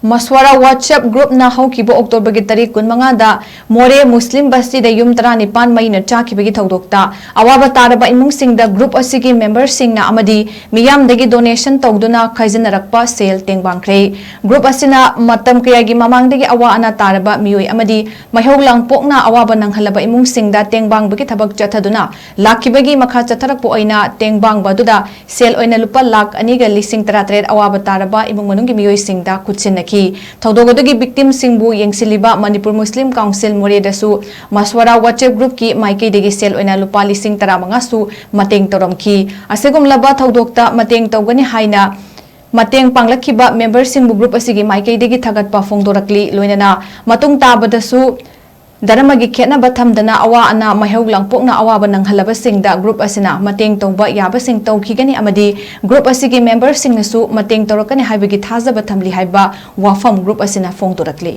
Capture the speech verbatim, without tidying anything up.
ꯃꯁ꯭ꯋꯥꯔꯥ WhatsApp groupꯅ ꯍꯧꯈꯤꯕ Octoberꯒꯤ ꯇꯥꯔꯤꯛ ꯀꯨꯟꯃꯉꯥꯗ ꯃꯣꯔꯦ ꯃꯨꯁꯂꯤꯝ ꯕꯁꯇꯤꯗ ꯌꯨꯝ ꯇꯔꯥꯅꯤꯄꯥꯟ ꯃꯩꯅ ꯆꯥꯛꯈꯤꯕꯒꯤ ꯊꯧꯗꯣꯛꯇ ꯑꯋꯥꯕ ꯇꯥꯔꯕ ꯏꯃꯨꯡꯁꯤꯡꯗ group ꯑꯁꯤꯒꯤ memberꯁꯤꯡꯅ ꯑꯃꯗꯤ ꯃꯤꯌꯥꯝꯗꯒꯤ donation ꯇꯧꯗꯨꯅ ꯈꯥꯏꯖꯤꯟꯅꯔꯛꯄ ꯁꯦꯜ ꯇꯦꯡꯕꯥꯡꯈ꯭ꯔꯦ꯫ Group ꯑꯁꯤꯅ ꯃꯇꯝ ꯀꯌꯥꯒꯤ ꯃꯃꯥꯡꯗꯒꯤ ꯑꯋꯥ ꯑꯅꯥ ꯇꯥꯔꯕ ꯃꯤꯑꯣꯏ ꯑꯃꯗꯤ ꯃꯩꯍꯧ ꯂꯥꯡꯄꯣꯛꯅ ꯑꯋꯥꯕ ꯅꯪꯍꯜꯂꯕ ꯏꯃꯨꯡꯁꯤꯡꯗ ꯇꯦꯡꯕꯥꯡꯕꯒꯤ ꯊꯕꯛ ꯆꯠꯊꯗꯨꯅ ꯂꯥꯛꯈꯤꯕꯒꯤ ꯃꯈꯥ ꯆꯠꯊꯔꯛꯄ ꯑꯣꯏꯅ ꯇꯦꯡꯕꯥꯡꯕ ꯑꯗꯨꯗ ꯁꯦꯜ ꯑꯣꯏꯅ ꯂꯨꯄꯥ ꯂꯥꯈ ꯑꯅꯤꯒ ꯂꯤꯁꯤꯡ ꯇꯔꯥꯇꯔꯦꯠ ꯑꯋꯥꯕ ꯇꯥꯔꯕ ꯏꯃꯨꯡ ꯃꯅꯨꯡꯒꯤ ꯃꯤꯑꯣꯏꯁꯤꯡꯗ ꯈꯨꯠꯁꯤꯟꯅꯈꯤ꯫ ꯊꯧꯗꯣꯛ ꯑꯗꯨꯒꯤ victimꯁꯤꯡꯕꯨ ꯌꯦꯡꯁꯤꯜꯂꯤꯕ ꯃꯅꯤꯄꯨꯔ ꯃꯨꯁꯂꯤꯝ ꯀꯥꯎꯟꯁꯤꯜ ꯃꯣꯔꯦꯗꯁꯨ ꯃꯁ꯭ꯋꯥꯔꯥ WhatsApp groupꯀꯤ ꯃꯥꯏꯀꯩꯗꯒꯤ ꯁꯦꯜ ꯑꯣꯏꯅ ꯂꯨꯄꯥ ꯂꯤꯁꯤꯡ ꯇꯔꯥꯃꯉꯥꯁꯨ ꯃꯇꯦꯡ ꯇꯧꯔꯝꯈꯤ꯫ ꯑꯁꯤꯒꯨꯝꯂꯕ ꯊꯧꯗꯣꯛꯇ ꯃꯇꯦꯡ ꯇꯧꯒꯅꯤ ꯍꯥꯏꯅ ꯃꯇꯦꯡ ꯄꯥꯡꯂꯛꯈꯤꯕ memberꯁꯤꯡꯕꯨ group ꯑꯁꯤꯒꯤ ꯃꯥꯏꯀꯩꯗꯒꯤ ꯊꯥꯒꯠꯄ ꯐꯣꯡꯗꯣꯔꯛꯂꯤ꯫ ꯂꯣꯏꯅꯅ ꯃꯇꯨꯡ ꯇꯥꯕꯗꯁꯨ ꯙꯔꯃꯒꯤ ꯈꯦꯠꯅꯕ ꯊꯝꯗꯅ ꯑꯋꯥ ꯑꯅꯥ ꯃꯩꯍꯧ ꯂꯥꯡꯄꯣꯛꯅ ꯑꯋꯥꯕ ꯅꯪꯍꯜꯂꯕꯁꯤꯡꯗ group ꯑꯁꯤꯅ ꯃꯇꯦꯡ ꯇꯧꯕ ꯌꯥꯕꯁꯤꯡ ꯇꯧꯈꯤꯒꯅꯤ ꯑꯃꯗꯤ group ꯑꯁꯤꯒꯤ memberꯁꯤꯡꯅꯁꯨ ꯃꯇꯦꯡ ꯇꯧꯔꯛꯀꯅꯤ ꯍꯥꯏꯕꯒꯤ ꯊꯥꯖꯕ ꯊꯝꯂꯤ ꯍꯥꯏꯕ ꯋꯥꯐꯝ group ꯑꯁꯤꯅ ꯐꯣꯡꯗꯣꯔꯛꯂꯤ꯫